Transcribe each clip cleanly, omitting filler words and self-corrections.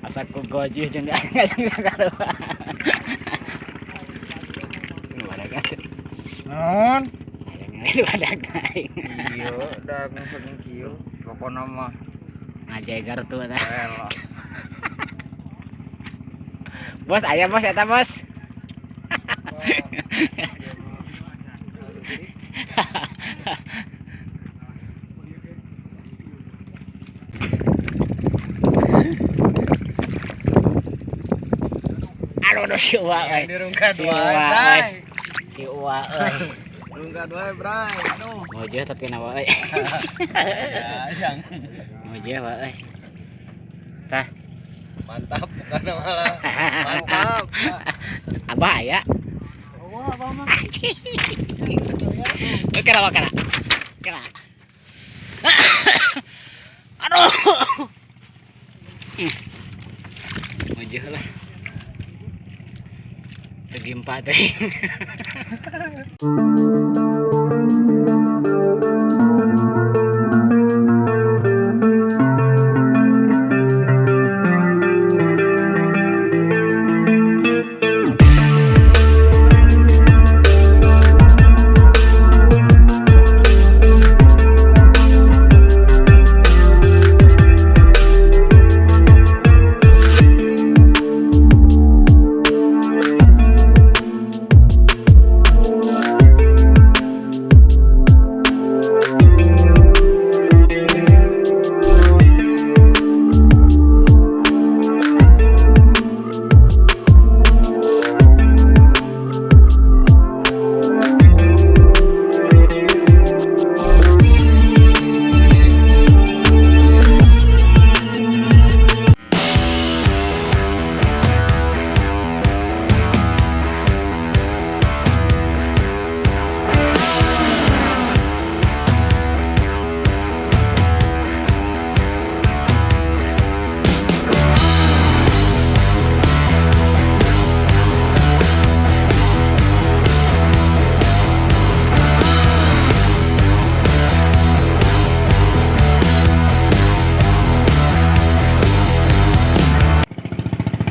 Asa ku gojih jeung karuan. Naon? Sayang itu badak aing. Iya, dagang saking kieu. Pokona mah ngajeger tuh tah. Elah. Bos, aya bos eta bos. Aduh, aduh, si Uwa euy. Dirungkat Si Uwa euy. Si Uwa euy. Rungkat wae, Bray. Aduh. Mojeh tapi nawa euy. Ya, siang. Mojeh wa euy. Tah. Mantap bukan malah. Mantap. Abah aya. Wah, abah mah. Oke lah, oke lah. Oke lah. Aduh. Mojeh lah. Segi empat teh.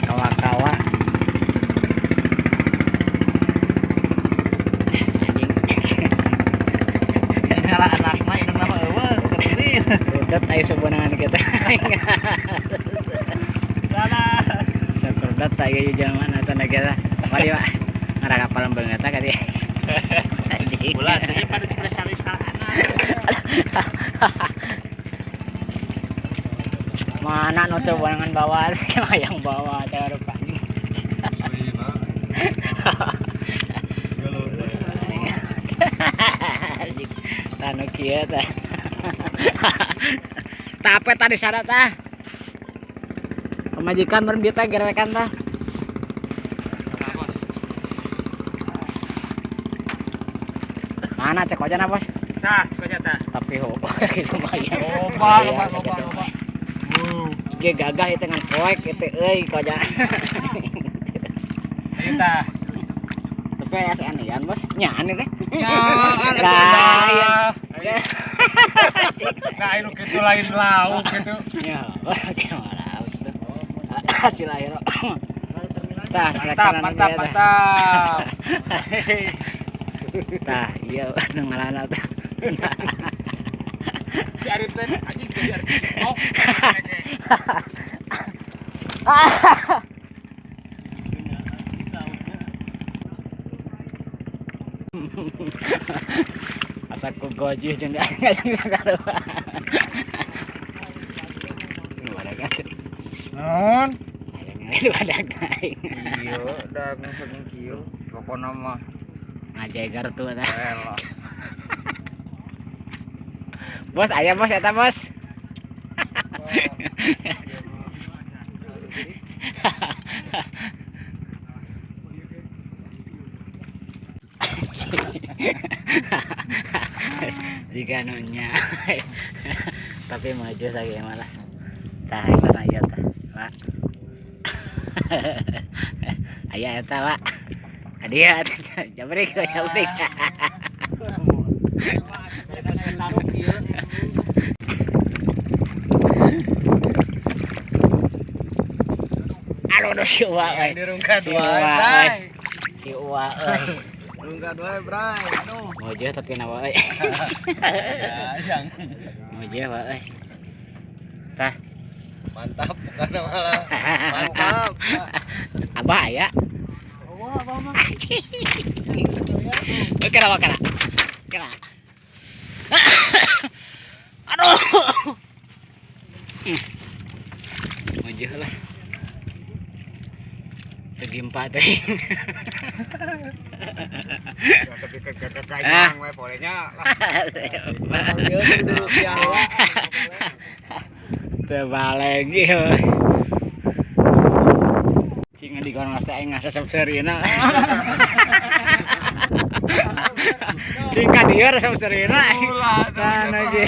Kawa-kawa. Anjing. Ngalah anakna indung nama eueuh, terus. Rudet aya subonangan kita. Salah. Sakurdat aya zaman atan kita. Mari Pak. Ngara kapal banget ka dieu. Anjing. Ulah teh pada spesialis kalah anak. Mana nu teu bonangan bawa yang bawa cara rupa anjing. Anjing. Tanu kieu tah. Tape tadi syarat tah. Pemajikan meureun bieu teh gerewekan tah. Mana cek ojana bos? Tah, cek aja tah. Tapi ho, gitu mah ya. Loba, loba, loba, loba. Ieu gagah ieu teh ngan poek ieu teh euy koja. Ayo tah. Tapi aya SN-ian bos, nyaan ieu teh. Nyaan, Lain. Nah, itu kitu lain lauk gitu. Ya, gimana lauk tuh. Hasil akhir. Tah, Mantap, mantap, mantap. Tah, iya anu ngalana tah. Si Arif teh anjing jadi artis TikTok. Asa ku gojih jeung karuan. Naon? Sayang itu badak aing. Iya, dagang saking kieu. Pokona mah ngajeger tuh tah. Elah. Bos, aya bos eta bos. Jika nunya. Tapi maju lagi malah. Tah mana ieu tah, Pak. Aya eta, Pak. Adia jabrik jabrik. Aduh, si Uwa euy. Dirungkat Si wae, Uwa euy. Bray. Si Uwa euy. Rungkat wae, Bray. Aduh. Mojeh tapi nawa euy. Ya, siang. Mojeh wa euy. Tah. Mantap bukan malah. Mantap. Abah aya. Wah, abah mah. Oke, kera kera. Kera. Aduh. Mojeh lah. Teu gimpa teh. Ya tapi ke ke ke Ah. we bolehnya lah. Memang dia kudu rupiah lah. Teu balik ieu. Cing di kono asa aing resep seurina. Cing ka dieu resep seurina. Ulah, Tah aja.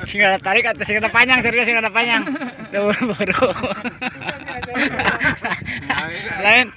Sing ada tarik atau sing ada panjang, serius sing ada panjang. Teu buru-buru. Lain.